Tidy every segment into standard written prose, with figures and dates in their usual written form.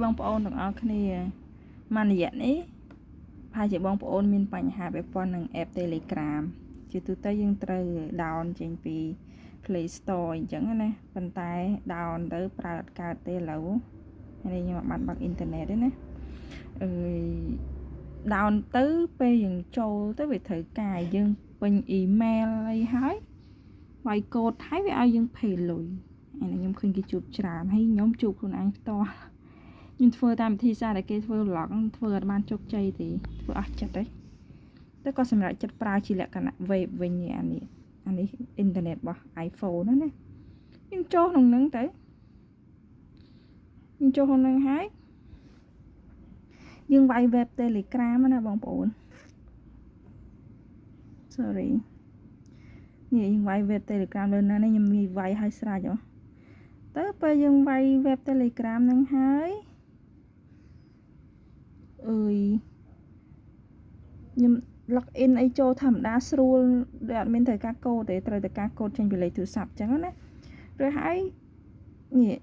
បងប្អូនទាំងអស់គ្នាមួយរយៈនេះប្រហែលជាបងប្អូនមានបញ្ហាពាក់ព័ន្ធនឹង app Telegram ជាទូទៅយើងត្រូវ down ចេញពី Play Store អញ្ចឹងណាប៉ុន្តែ down ទៅប្រើអត់កើតទេឥឡូវនេះខ្ញុំអត់បានបើកអ៊ីនធឺណិតទេណាអើយ down ទៅពេលយើងចូលទៅវាត្រូវការយើងពេញ email អីហើយវាយកូដហើយវាឲ្យយើង pay លុយអានេះខ្ញុំឃើញគេជួបច្រើនហើយខ្ញុំជួបខ្លួនឯងផ្ទាល់ខ្ញុំធ្វើតាមវិធីសាស្ត្រដែលគេធ្វើ vlog ធ្វើអត់បានជោគជ័យទេធ្វើអស់ចិត្តទេតែក៏សម្រាប់ចិត្តប្រើជាលក្ខណៈ web វិញនេះអានេះអានេះអ៊ីនធឺណិតរបស់ iPhone ណាណាយើងចូលក្នុងហ្នឹងទៅយើងចូលក្នុងហ្នឹងហើយយើងវាយ web Telegram ណាបងប្អូន sorry នេះយើងវាយ web Telegram លើណានេះខ្ញុំមានវាយឲ្យស្រេចហ៎ទៅពេលយើងវាយ web Telegram ហ្នឹងហើយអើយខ្ញុំ log in អីចូលធម្មតាស្រួលដូចអត់មានត្រូវការកូដទេត្រូវតែការកូដចេញពីលេខទូរស័ព្ទអញ្ចឹងណាឬហើយនេះ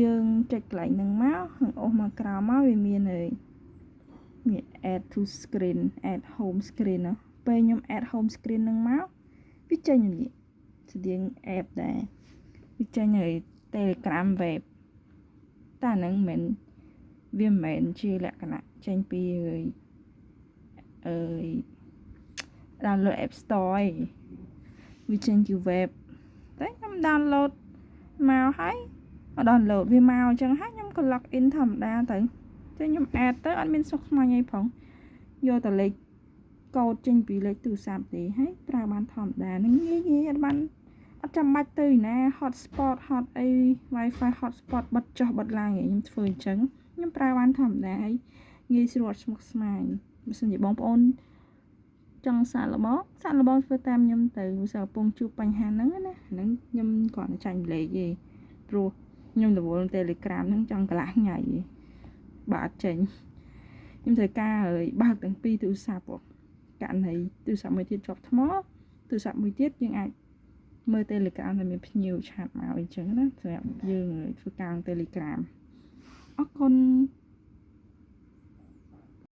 យើងចុចកន្លែងហ្នឹងមកនឹងអូសមកក្រោមមកវាមានហើយនេះ add to screen, add home screen ណាពេលខ្ញុំ add home screen ហ្នឹងមកវាចេញនេះស្តៀង app ដែរវាចេញហើយ Telegram web តែហ្នឹងមិនវាមិនមែនជាលក្ខណៈចេញពីអើយ download App Store ឯងវាចេញជា web តែខ្ញុំ download មកហើយ download វាមកអញ្ចឹងហើយខ្ញុំក៏ log in ធម្មតាទៅចឹងខ្ញុំ add ទៅអត់មានសុខស្មាញអីផងយកតែលេខកូដចេញពីលេខទូរស័ព្ទទេហើយប្រើបានធម្មតានឹងងាយងាយអត់បានអត់ចាំបាច់ទៅណា hotspot hot អី Wi-Fi hotspot បិទចុះបិទឡើងខ្ញុំធ្វើអញ្ចឹងខ្ញុំប្រើបានធម្មតាហើយងាយស្រួលអត់ស្មុគស្មាញបើសិនជាបងប្អូនចង់សាកល្បងសាកល្បងធ្វើតាមខ្ញុំទៅឧស្សាហ៍កំពុងជួបបញ្ហាហ្នឹងណាហ្នឹងខ្ញុំគ្រាន់តែចាញ់លេខទេព្រោះខ្ញុំរវល់ Telegram ហ្នឹងចង់កន្លះថ្ងៃបើអត់ចេញខ្ញុំត្រូវការហើយបើកទាំងពីរទូរស័ព្ទករណីទូរស័ព្ទមួយទៀតជាប់ថ្មទូរស័ព្ទមួយទៀតយើងអាចមើល Telegram តែមានភ្ញៀវ chat មកអីចឹងណាសម្រាប់យើងធ្វើការ Telegram អរគុណ។